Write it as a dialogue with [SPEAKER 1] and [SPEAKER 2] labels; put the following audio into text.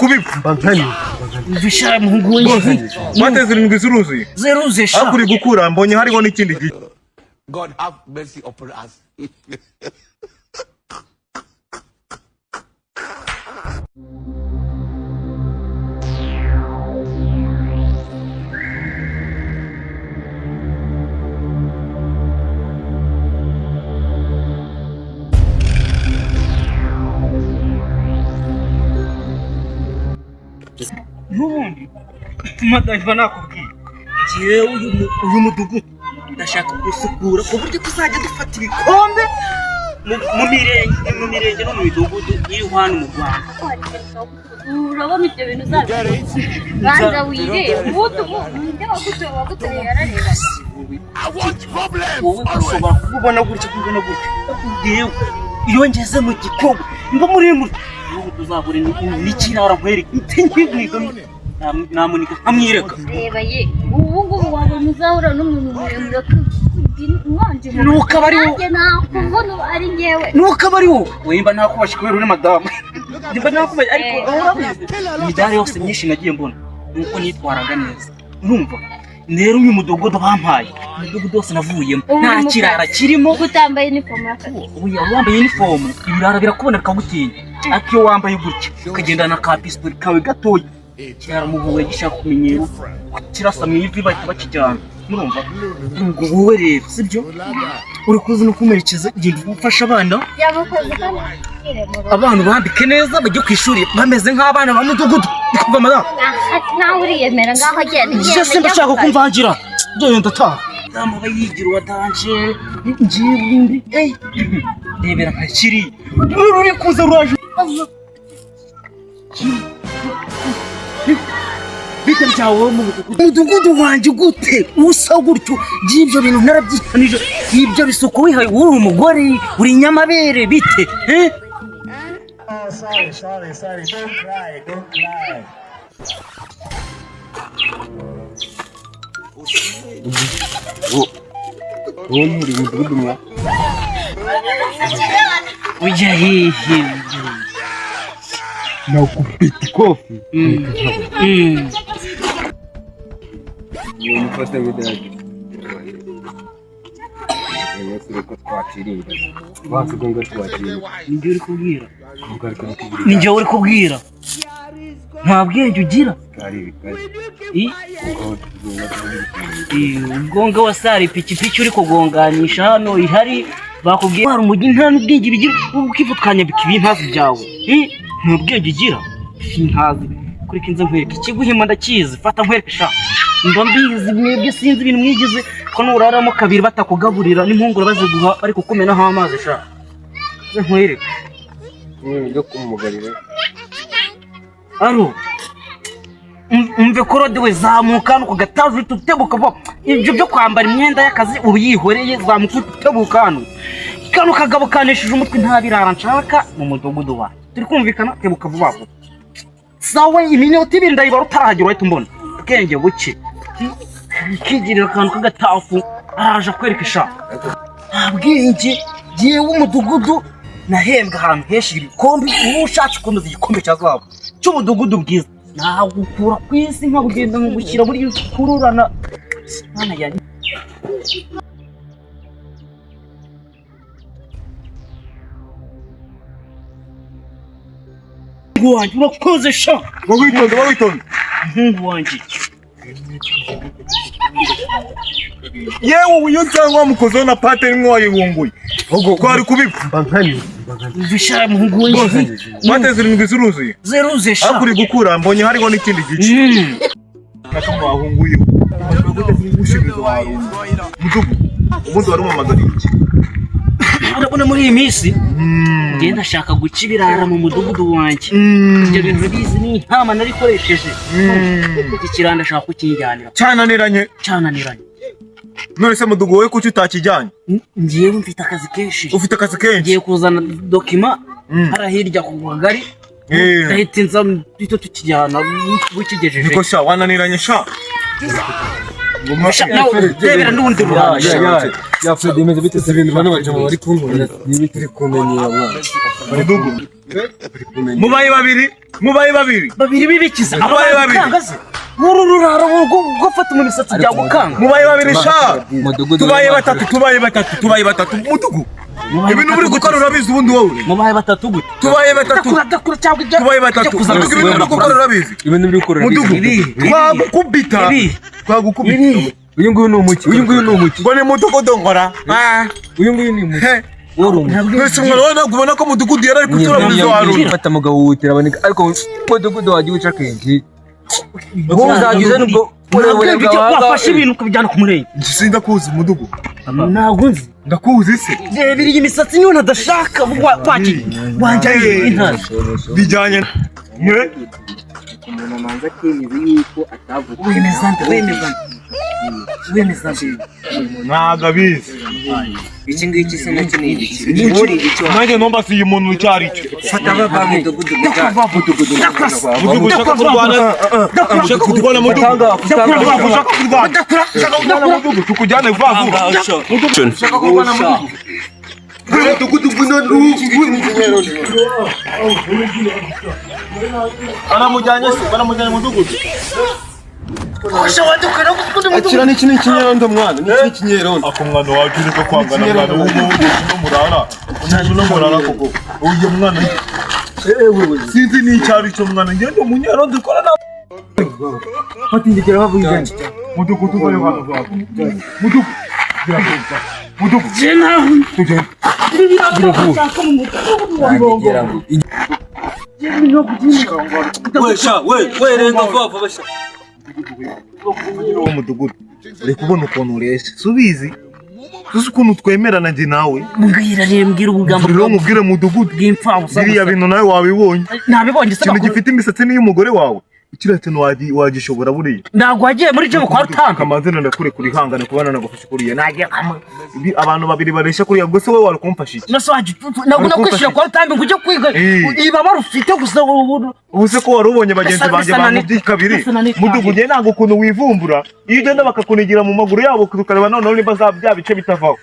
[SPEAKER 1] Kubipfa.
[SPEAKER 2] Mvisha muhungu we.
[SPEAKER 1] Bote 7 ziruzuye.
[SPEAKER 2] Zeruze sha.
[SPEAKER 1] Ariko uri gukura, mbonye hariho n'ikindi gice.
[SPEAKER 3] God have mercy upon us.
[SPEAKER 2] N'ubundi madame, nakubwiye njyewe, uyu mudugudu ndashaka gusukura ku buryo tuzajya dufata ibikombe mu mirenge no mu midugudu iri hano mu Rwanda.
[SPEAKER 4] Urabona ibyo bintu uzabikora? Banza wirebe ubundi. Ubu ninde wagutoye? Wagutoye yarareba.
[SPEAKER 2] Wowe ushobora kubona gutya, kungana gutya. Ndakubwiye, iyo ngeze mu gikombe mba muremure, n'ubu tuzahura n'ikirara nkwereke ntinkwiga namunika nkamwireka.
[SPEAKER 4] Reba ye, ubu ngubu wabona uzahura n'umuntu muremure umwanje.
[SPEAKER 2] Nuko aba ari wowe.
[SPEAKER 4] Nanjye nakubona ubu ari njyewe.
[SPEAKER 2] Nuko aba ari wowe, wemba ntakubashe kubera uri madamu, mba nakubashe, ariko urabizi imidari yose myinshi nagiye mbona nuko nitwaraga neza. Urumva rero, uyu mudugudu bampaye, umudugudu wose navuyemo
[SPEAKER 4] Ubu
[SPEAKER 2] nta
[SPEAKER 4] uri mu
[SPEAKER 2] kirara
[SPEAKER 4] kazi.
[SPEAKER 2] kirimo.
[SPEAKER 4] Ubwo utambaye inifomu y'akazi.
[SPEAKER 2] Oya, wambaye inifomu ibirara birakubona bikagutinya, ariko iyo wambaye gutya ukagendana ka pistori kawe gatoya, kiraramuhuye gishaka kumenyera kirasa mu ivi, bahita bakijyana. Murumva ubwo wowe rero sibyo uri kuza no kumerekeza, genda ufasha abana.
[SPEAKER 4] Yamukoze kandi ushyire mu rugo.
[SPEAKER 2] Abana bambike neza, bajye ku ishuri bameze nk'abana ba mudugudu. Kuva madamu.
[SPEAKER 4] Aha, nawe uriyemera, ngaho agenda.
[SPEAKER 2] Njye simba nshaka kumvangira, genda taha. Madamu aba yigira uwa danger, njyewe ndi rebera nka kiriya ruri kuza ruraje. Bite byawe wowe mu mudugudu wanjye gute usa gutyo? By'ibyo bintu narabyihanije, ibyo bisuko wihaye, uri umugore, uri inyamabere, bite eh?
[SPEAKER 5] Oh, sorry, sorry, sorry. Don't cry, don't cry.
[SPEAKER 6] Wowe nturi umudugudu mwa?
[SPEAKER 2] Ujya hehe?
[SPEAKER 6] Nakupita ikofi. Uwo mufate nk'idage ko twacirinda basigonga twacirinda.
[SPEAKER 2] Nijye uri kubwira?
[SPEAKER 6] Kugaruka no kugira.
[SPEAKER 2] Nijye uri kubwira? Nta bwenge ugira.
[SPEAKER 6] Kari bikaze. Ubwo tugomba kugira.
[SPEAKER 2] Ubwongo wasara ipikipiki uri kugonganisha hano ihari, bakubwiye hari umujyi, nta n'ubwenge bigira ukivutkanya ibintazi byawe. Nta bwenge ugira, sintazi kureka inzu nkwereke ikiguhima ndakizi, fata nkwereke sha, mba mbizi. Mwebwe sinzi ibintu mwigize ko nuraramo kabiri batakugaburira n'impungure baziguha bari kukumenaho amazi sha, nze nkwereke.
[SPEAKER 6] Byo kumugarira.
[SPEAKER 2] Aro umve korode we, zamuka hano ku gataje uhita utebuka vuba. Ibyo byo kwambara imyenda y'akazi ubu yihoreye, zamuka uhita utebuka hano. Kano kagabo kanesheje umutwe, nta birara nshaka mu mudugudu wawe, turi kumvikana? Tebuka vuba vuba. Sawa, iminota 2 ndayibara, utarahagera uhita umbona. Ubwenge buke, kigirira akantu k'agatafu, araje akwereka sha, nta bwenge. Jyewe umudugudu nahembwe ahantu henshi ibikombe, ubu ushatse ukomeza igikombe cya zahabu cy'umudugudu bwiza nagukura ku isi nkagugenda nkagushyira muri kururana. Mwana yanjye. Muhungu wanjye, urakoze sha.
[SPEAKER 1] Wowe witonde, wowe witonde.
[SPEAKER 2] Muhungu wanjye.
[SPEAKER 1] Yewe, uyu cyangwa wamukozeho na pate nimwe wayibunguye, twari kubipfa.
[SPEAKER 2] Mvisha muhungu we.
[SPEAKER 1] Bote 7 ziruzuye.
[SPEAKER 2] Zeruze sha.
[SPEAKER 1] Ariko uri gukura, mbonye hariho n'ikindi gice. Nako wahunguye gusubiza warunze mudugu, ubundi wari umamagariye iki?
[SPEAKER 2] Urabona muri iyi minsi ngenda ndashaka guca ibirara mu mudugudu wanjye. Ibyo bintu urabizi, ni intama narikoresheje. Iki kirara ndashaka kukinjyanira.
[SPEAKER 1] Cyananiranye.
[SPEAKER 2] Cyananiranye.
[SPEAKER 1] None se mudugu, wowe kuki utakijyanye?
[SPEAKER 2] Njyewe mfite akazi kenshi.
[SPEAKER 1] Ufite akazi kenshi.
[SPEAKER 2] Ngiye kuzana document hariya hirya ku kagari. Ndahita nza duhita tukijyana bukigejeje.
[SPEAKER 1] Niko sha, wananiranye sha.
[SPEAKER 2] Sha, nawe rebera n'urundi ruhande.
[SPEAKER 6] Ya Fred, imeze bite se? Ibintu bano bajama bari kunkorera niba turi kumenyera mwana.
[SPEAKER 1] Mudugu. Mubaye babiri, mubaye babiri.
[SPEAKER 2] Babiri bibikiza.
[SPEAKER 1] Mubaye babiri.
[SPEAKER 2] Abakanga se uru rurara gufata mu misatsi byagukanga.
[SPEAKER 1] Mubaye babiri sha.
[SPEAKER 6] Mudugudu.
[SPEAKER 1] Tubaye batatu, tubaye batatu, tubaye batatu. Mudugu, ibintu uri gukora urabizi ubundi wowe?
[SPEAKER 2] Mubaye batatu gute?
[SPEAKER 1] Tubaye batatu.
[SPEAKER 2] Dakura, dakura cyangwa ibyo
[SPEAKER 1] Tubaye batatu. Mudugu, ibintu uri gukora urabizi?
[SPEAKER 6] Ibintu biri gukora.
[SPEAKER 1] Mudugu, twagukubita.
[SPEAKER 2] Ibi.
[SPEAKER 1] Twagukubita.
[SPEAKER 6] Uyu nguyu ni umuki? Uyu nguyu ni umuki?
[SPEAKER 1] Ngo ni mudugudu nkora. Ah,
[SPEAKER 6] Uyu nguyu ni umuki?
[SPEAKER 1] he.
[SPEAKER 6] Wari umuki?
[SPEAKER 1] Mbese umwana wawe ntabwo ubona ko mudugudu yari ari kutura muri zo warura?
[SPEAKER 6] Fata mugabo wutira aboneka, ariko mudugudu wagiye uca kenshi wowe uzagize nubwo uburebure
[SPEAKER 2] Ntabwo
[SPEAKER 6] bwawe.
[SPEAKER 2] wafashe ibintu ukabijyana ku murenge.
[SPEAKER 1] Sindakuzi mudugu.
[SPEAKER 2] Ntabwo nzi.
[SPEAKER 1] Ndakuzi se?
[SPEAKER 2] Reba iyi misatsi niyo ntadashaka waki wanjyanye intare.
[SPEAKER 1] Bijyanye ne.
[SPEAKER 6] Umuntu amanza akemeza yuko atavutse.
[SPEAKER 2] Wemeza nde? Wemeza nde? Wemeza nde?
[SPEAKER 1] Ntabwo abizi.
[SPEAKER 6] Iki ngiki se nacyo ni igiki? Uri igiki?
[SPEAKER 1] Nanjye numva si uyu muntu icyo ari cyo.
[SPEAKER 6] Fata bava mudugudu, mudugudu.
[SPEAKER 1] Mudugudu, ushaka kurwana? Ushaka kurwana mudugudu? Ushaka kurwana? Ushaka kurwana mudugudu? Tukujyane vuba vuba. Mudugudu, ushaka kurwana mudugudu? Mudugudu, baramujyanye se? Baramujyanye mudugudu.
[SPEAKER 7] Akira n'iki ni ikinyerondo mwana, n'iki ni ikinyerondo.
[SPEAKER 1] Ako mwana wacu, ureka kwangana mwana w'umuhungu n'umurara, umuntu n'umurara koko. Uyu mwana sinzi n'icyo ari cyo mwana. Ngende umunyerondo ukora na
[SPEAKER 6] Fata ingegera bavuga ijana.
[SPEAKER 1] Mudugudu, vayo hano vuba. Mudugudu, mudugudu.
[SPEAKER 6] We sha, we we, renga vuba vuba sha.
[SPEAKER 1] Uwo mudugudu uri kubona ukuntu ureshya, subizi tuzi ukuntu twemerana njye nawe.
[SPEAKER 2] Mbwira rero, mbwira ubugambo
[SPEAKER 1] Rero mubwire mudugudu.
[SPEAKER 2] bw'imfabusa.
[SPEAKER 1] Biriya bintu nawe wabibonye?
[SPEAKER 2] Nabibonye se?
[SPEAKER 1] Ikintu gifite imisatsi n'iy'umugore wawe, kiriya kintu wagishobora buriya?
[SPEAKER 2] Ntabwo wagiye muri gym kwa Rutanga?
[SPEAKER 1] Kamanzi, ndakure kuri hangana kubana nagufashe kuriya nagiye kamwe. Abantu babiri bareshya kuriya, ubwo se wowe wari kumfasha iki?
[SPEAKER 2] Nase waje ntabwo nakwishyura kwa Rutambi ngo ujye kwiga ibabara ufite gusa ubu.
[SPEAKER 1] Ubu se ko wari ubonye bagenzi banjye bamubye kabiri?
[SPEAKER 2] Bisa na nita.
[SPEAKER 1] Mudugudu, njye ntabwo ukuntu wivumbura iyo ugenda bakakunigira mu maguru yabo, tukareba noneho niba za bya bice bitavaho.